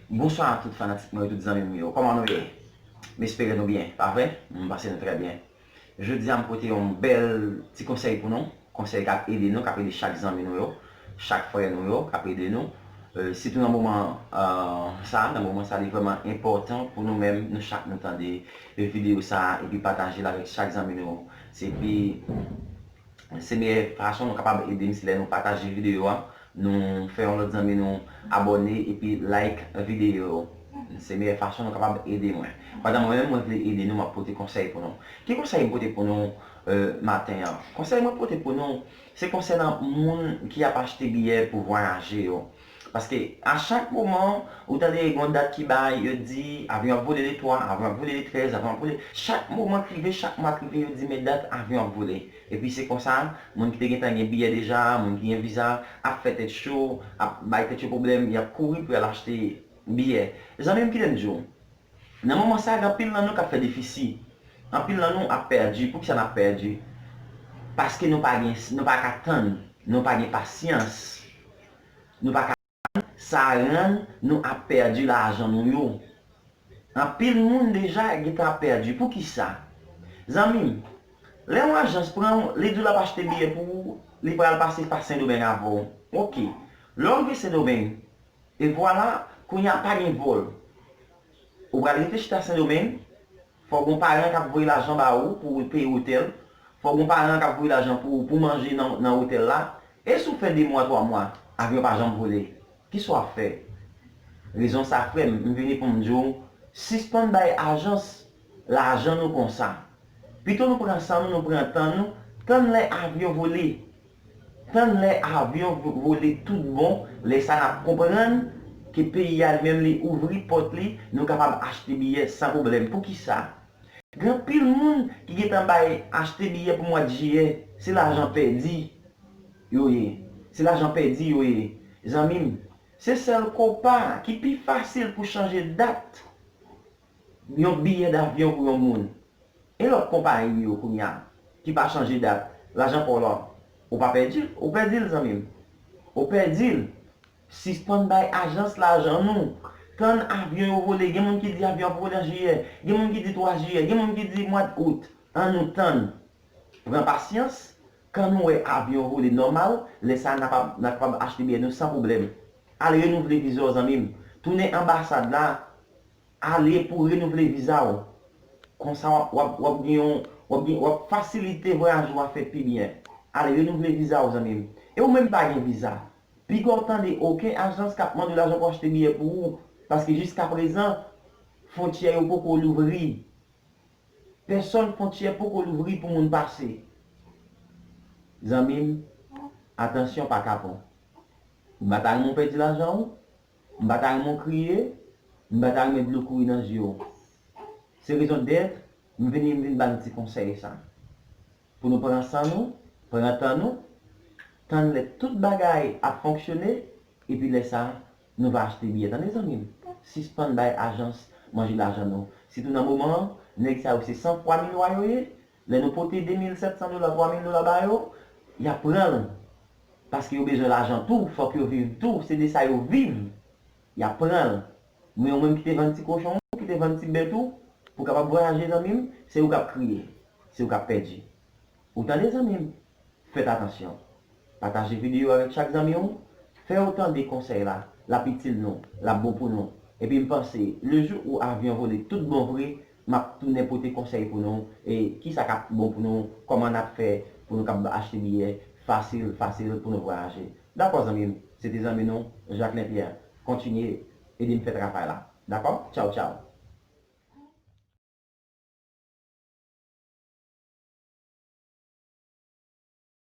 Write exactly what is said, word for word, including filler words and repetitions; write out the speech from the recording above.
Bonswa a tout fanatik mwen yo, tout zanmi m yo. Kòman nou ye? M espere nou byen, pa vre? M panse nou trè byen. Jodi a, m pote yon bèl ti konsèy pou nou. Konsèy k ap ede nou, k ap ede chak zanmi nou yo, chak frè nou yo, k ap ede nou. Euh, sitou nan moman, euh, sa, nan moman sa, li vrèman enpòtan pou nou menm, nou chak nou tande videyo sa epi pataje l avèk chak zanmi nou yo. Se pi Se meyè fason nou kapab ede m, se lè nou pataje videyo a, nou fè yon lòt zanmi nou abòne epi like videyo. Se meyè fason nou kapab ede mwen. Pandan mwen menm, mwen vle ede nou, m ap pote konsèy pou nou. Ki konsèy m pote pou nou, euh, maten an? Konsèy mwen pote pou nou, se konsènan moun ki ap achte biyè pou vwayaje yo. Paske a chak moman, ou tande gen yon dat ki bay, yo di, avyon ap vole le twa, avyon ap vole le trèz, avyon ap vole. Chak moman k rive, chak mwa k rive, yo di, men dat avyon ap vole. Epi se konsa, moun ki te gentan gen biyè deja, moun ki gen viza, ap fè tèt cho, ap bay tèt yo pwoblèm, y ap kouri pou y al achte biyè. Zanmi m, kite m di w, nan moman sa, gen anpil nan nou k ap fè defisi. Anpil nan nou ap pèdi. Poukisa n ap pèdi? Paske nou pa gen, nou pa ka tann, nou pa gen pasyans. Nou pa ka, sa rann nou ap pèdi lajan nou yo. Anpil moun deja gentan ap pèdi. Poukisa? Zanmi m, lè yon ajans pran w, li di w l ap achte biyè pou ou, li pral pase pa Sendomeng avè w. Oke. Lè w rive Sendomeng, e vwala, kounye a pa gen vòl. Ou pral rete chita Sendomeng, fò gen yon paran k ap voye lajan ba ou pou peye otèl, fò gen yon paran k ap voye lajan pou, pou manje nan, nan otèl la. E si w fè de mwa, twa mwa, avyon pa janm vole? Kisa w ap fè? Rezon sa, frè m, m vini pou m di w, sispann bay ajans lajan nou konsa. Pito nou pran san nou, nou pran tan nou, tann lè avyon vole. Tann lè avyon vo-, vole tout bon, lè sa n ap konprann ke peyi a li menm li ouvri pòt li, nou kapab achte biyè san pwoblèm. Poukisa? Gen anpil moun ki gentan bay achte biyè pou mwa jiyè, se lajan pèdi yo ye. Se lajan pèdi yo ye. Zanmi m, se sèl kopa ki pi fasil pou chanje dat yon biyè davyon pou yon moun. E lòt konpayi yo kounye a, ki pa chanje dat, lajan pa w la, ou pa pèdi l, ou pèdi l, zanmi m. Ou pèdi l. Sispann bay ajans lajan nou. Tann avyon yo vole. Gen moun ki di avyon ap vole an jiyè. Gen moun ki di twa jiyè. Gen moun ki di mwa d out. Ann nou tann. Pran pasyans. Kan nou wè avyon vole nòmal, lè sa a n ap, n ap kapab achte biyè nou san pwoblèm. Al renouvle viza w, zanmi m. Tounen anbasad la. Ale pou renouvle viza w. Konsa w ap, w ap, w ap gen yon, w ap gen, w ap fasilite vwayaj ou a fèt pi byen. Ale renouvle viza w, zanmi m. E ou menm ki pa gen viza, piga w tande okenn ajans k ap mande w lajan pou achte biyè pou ou, paske jiskaprezan, fwontyè yo poko louvri. Pèsòn fwontyè poko louvri pou moun pase. Zanmi m, atansyon pa kapon. M pa ta renmen w pèdi lajan w, m pa ta renmen w kriye, m pa ta renmen dlo kouri nan je w. Se rezon dèt, m vini, m vin ba n ti konsèy sa. Pou nou pran san nou, pran tan nou, tann lè tout bagay ap fonksyone, epi lè sa, nou va achte biyè. Tande, zanmi m, sispann bay ajans manje lajan nou. Sitou nan moman an, nèg sa yo se san fwa milwa yo ye. Lè nou pote de mil sèt san dola, twa mil dola ba yo, y ap pran l. Paske yo bezwen lajan tou, fòk yo viv tou, se de sa yo viv. Y ap pran l. Men ou menm ki te vann ti kochon ou, ki te vann ti bèt ou, pou w kapab vwayaje, zanmi m, se ou k ap kriye, se ou k ap pèdi. Ou tande, zanmi m? Fèt atansyon. Pataje videyo avèk chak zanmi w. Fè yo tande konsèy la. L ap itil nou. L ap bon pou nou. Epi m panse, le jou ou avyon vole tout bon vre, m ap tounen pote konsèy pou nou. E kisa k ap bon pou nou, kòman n ap fè pou nou kapab achte biyè fasil, fasil pou nou vwayaje. Dakò, zanmi m? Se te zanmi nou, Jacquelin Pierre. Kontinye ede m fè travay la. Dakò? Tchaw, tchaw.